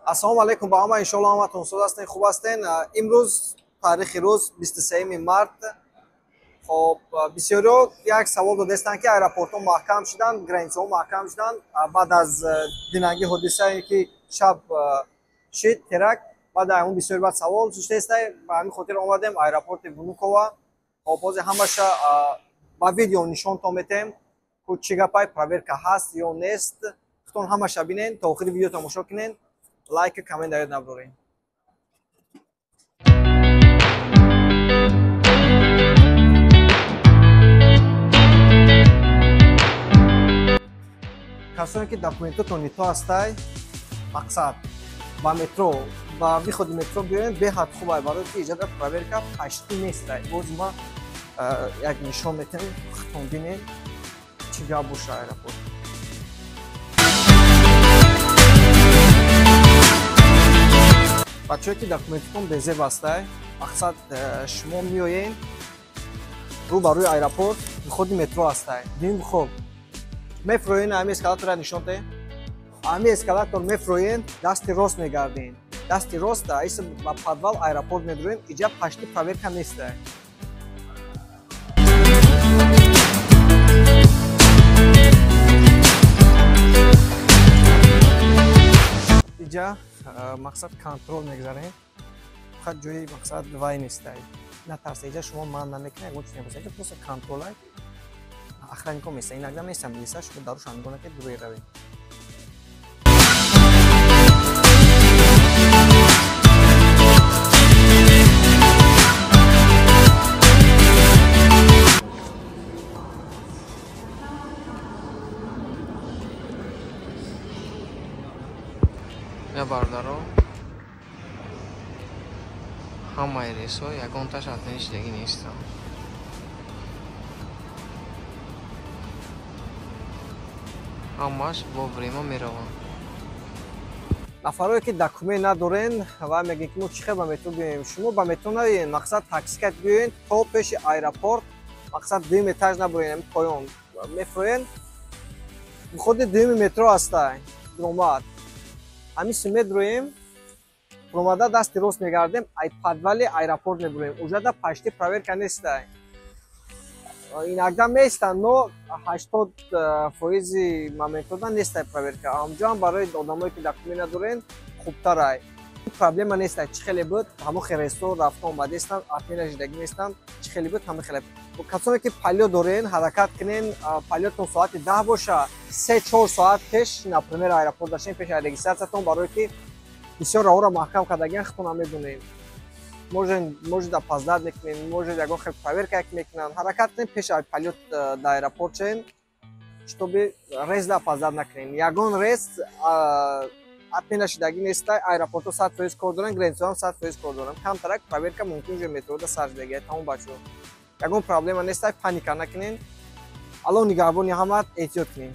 Ассалому алайкум ба ҳама, иншоалло ҳаматон соз ҳастен, хуб ҳастен. Имрӯз таърихи рӯз 23 март. Хоб, бисёриҳо як савол додастанд, ки аэропортҳо маҳкам шуданд, границаҳо маҳкам шуданд баъд аз динанги ҳодисае, ки шаб шид, теракт. Баъд аз он бисёри баъд савол шудааст. Ба ҳамин хотир омадем аэропорти Внуково. Хоб, ҳозир ҳамаша ба видео нишонтон метем, ку чӣ гапай, проверка ҳаст ё нест. Худтон ҳамаша бинен, то охири видео тамошо кунен, лайк, коммент дар ёд набароред. Касоне ки документотон нито ҳастай, мақсад ба метро, ба выходи метро биёен, беҳад хубай, барои ки иҷода проверка почти нестай. Боз ма як нишон метем, худтон бинен чӣ гап боша аэропорт. Бачаҳое ки документотон безеб ҳастай, мақсад шумо меоен рӯ ба рӯи аэропорт, выходи метро ҳастай. Дим хоб мефроен, ҳами эскалатора нишон де, ҳами эскалатор мефроен, дасти рост мегарден, дасти рост ис ба подвал аэропорт медроем, иҷа почти проверка нестай. Иҷа мақсад контрол мегзарем, фақат ҷои мақсад вай нестай, натарса, иҷа шумо ман намекунед, ягон чиз небошад, иҷа просто контролай, охранникҳо места, иногда места милиса, шумо даруша нигоҳ накунед, дуре равед. Я бародаро, ҳамаи рейсҳо ягонташ отмена шудагӣ нестанд. Ҳамаш воврема мераванд. Нафарое ки документ надорен ва мегӯянд, ки мо чӣ хел ба метро биёем, шумо ба метро наёен, мақсад таксикат биёен то пеши аэропорт, мақсад дуюм этаж набуроен, ҳамин поён мефроен, худи дуюми метро ҳастай, ромад. Ҳамин си медроем, ромада дасти рост мегардем, ай подвали аэропорт мебуроем, ужада почти проверка нестай. Иногда местанд, но 80% моментода нестай проверка. Ҳамҷоам барои одамое ки документ надорен хубтарай. Проблема нестай, чӣ хеле буд, ҳамон хел рейсҳо рафта омадестанд, отмена шудагӣ нестанд, чӣ хеле буд, ҳамон хеле. Касоне ки полёт дорен, ҳаракат кунен, полётон соати 10 боша, 3-4 соат пеш, например, аэропорт дашен, пеш регистратсиятон, барое ки бисёр роҳҳоро маҳкам кардагиан, худтон медонед. Может опоздать мекунем, может ягон хел проверка як мекунанд. Ҳаракат кунем пеш аз полёт дар аэропорт шавем, чтобы рейс да опоздать накунем. Ягон рейс отмена шудагӣ нестай, аэропортҳо 100% кор доранд, границаҳо 100% кор доранд. Камтарак проверка мумкин уже метрода сар шудагӣ, тамом бачаҳо. Ягон проблема нестай, паника накунем. Аллоҳ нигаҳбони ҳамат, эҳтиёт кунем.